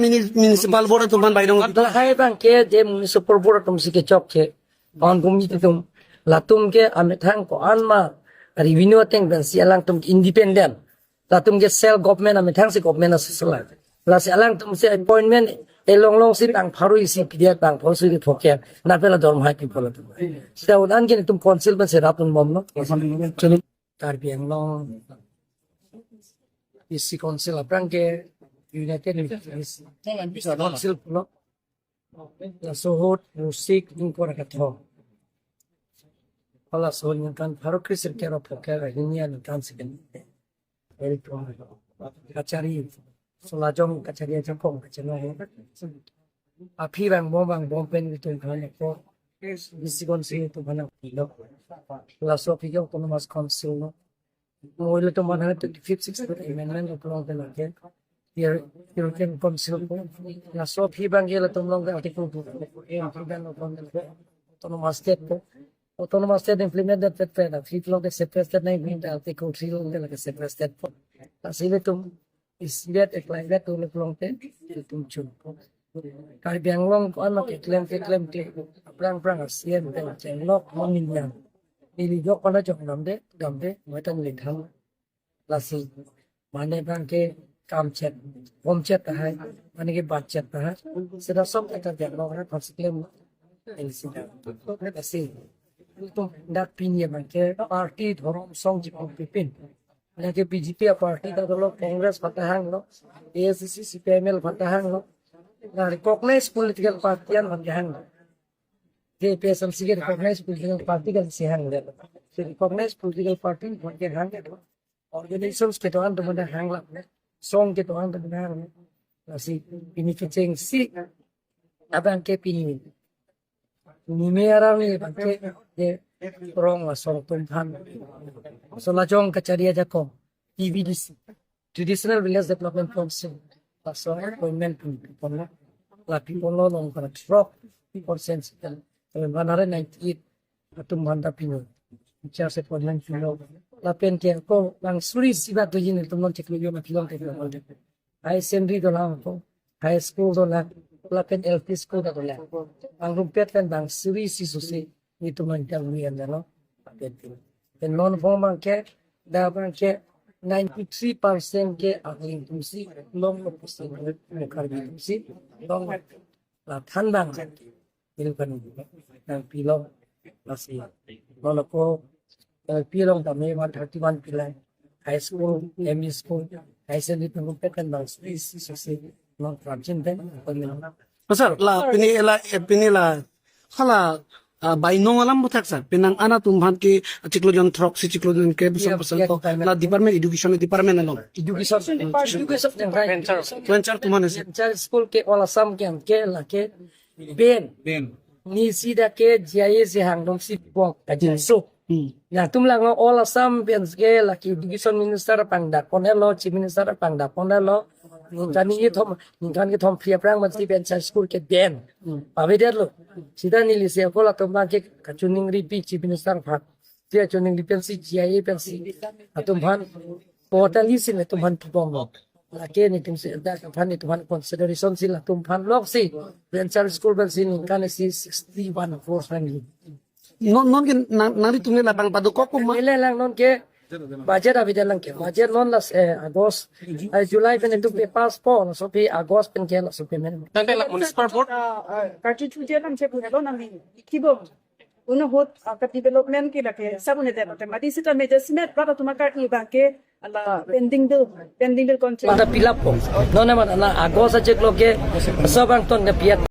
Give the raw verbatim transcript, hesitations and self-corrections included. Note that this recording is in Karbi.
Mini-, municipal board atum aphan bainong. Lahai abang ke je municipal board atum si kechokche. Town committee atum. Latum ke amethang ko-an ma revenue ateng pensi alangtum independent. Latum ke self government amethang si government asosla. Lasi alangtum si appointment elong long si tang pharo isi pidetang pharo suri phoke. Lapen la dormha pi phola tum. Sita un-an ke netum council pensi rapun bomlo. Chalo. Karbi Anglong District Council aphrang ke United District Council pulo. Laso ahut Rusik ingkoi ra kethom. Hala ahut ningkan pharo kre-sirkep ra phoke ra hini aningkan si pen. Kachari, Solajong kachari ajakong kachari. Aphi vangbom vangbom pen itum aphan ako District Council itum aphan pilo. Laso aphi ke Autonomous Council lo. Mo ilitum aphan twenty-fifth, sixteenth Amendment lo pulote lake Euro-, European Council ko. Laso aphi abang ke latum along ke Article two, eh, Autonomous State ko. Autonomous State implement det pet pet, aphi along ke separate state nang implement, Article three along ke lake separate state ko. Lasi ilitum isivet eklaivet tu along te ilitum chun. Karbi Anglong ko-an ma keklem keklem ke aphrang aphrang asien pen chenglok mangin yang. Ili jok pada jok namde, damde, matan lethang. Lasi mane abang ke kam chet, bom chet tahai, mane ke bat chet tahai. Sida som kata dia lo kan konseklem. Lasi ilitum dak pini abang ke party dhorom song chipon pipin. Lake B J P aparty ta dolo, Congress aphan ta hanglo, A I C C, C P I M L aphan ta hanglo. La recognize political party an aphan ta hanglo. J P S M C ke recognize political party kan si hanglo. Si recognize political party aphan ke hanglo. Organizations kedo-an atum aphan ta hanglo. Song kedo-an atum aphan ta hanglo. Lasi pini kechengsi abang ke pini. Nime arang ni abang ke je rong asong atum aphan. Solajong kachari ajakong, T V D C, Traditional Village Development Council. Laso appointment pipon lo. La pipon lo along kena throk percent si kan. One hundred ninety-eight atum aphan ta pino. Charge appointment pino. Lapen ke ako lang suri isi bak doji netum along chiklo jon aphi along ke. Higher secondary dolang ko, high school dolang, lapen L P school ta dolang. Bang rumpet pen bang suri isi susi itum aphan ta wi an lo. Pen non form abang ke, dak abang ke ninety-three percent ke angling atum si longlo, percent Karbi atum si longlo. La than abang ilitum aphan nangpilo. Lasi non ako, eh, pilong tame one thirty-one pilang. High school, M E school, high secondary pen rumpet pen bang suri isi susi non prapjin pen. Oh, sir, la pini la, eh, pini la hala, ah, bainong alam aphuthak, sir. Penang an atum aphan ke chiklo jon throk si chiklo jon ke beson beson to la department, education department along. Education, education, venture atum aphan si. Venture school ke All Assam ke anke lake Ben. Ben. Ni sida ke J I A si hangdom si bok kajinso. Hmm. Latum lang All Assam pen ke lake education minister aphan dak ponlo, chief minister aphan dak ponlo. Ningkan ni thom, ningkan kethom phli aphrang man si venture school ke ben. Hmm. Pavedetlo. Sida neli si ako latum abang ke kachiningri pi chief minister aphan. Dia chiningri pensi J I A pensi atum aphan portal si netum aphan pibomlo. Lake netum si dak aphan netum aphan consideration si latum aphan lok si venture school pensi ningkan si sixty-one crores hangji. Non, non ke nang, nanglitum le labang padokok ko ma? Ele lang non ke budget avedetlang ke. Budget non last, eh, August. Eh, July pen netum pe pass po, laso aphi August pen ke laso payment. Tangte la municipal board? Ah, ah, karju chuji alam che pu helo nang ni. Kibom. Uno ahut, ah, ka development ke lake sab un-edet. Mati sita meja simet pada tuma karju abang ke ala pending bill, pending bill contract. Pada fill up po. Non amat ala August achiklo ke sab angton ke piat.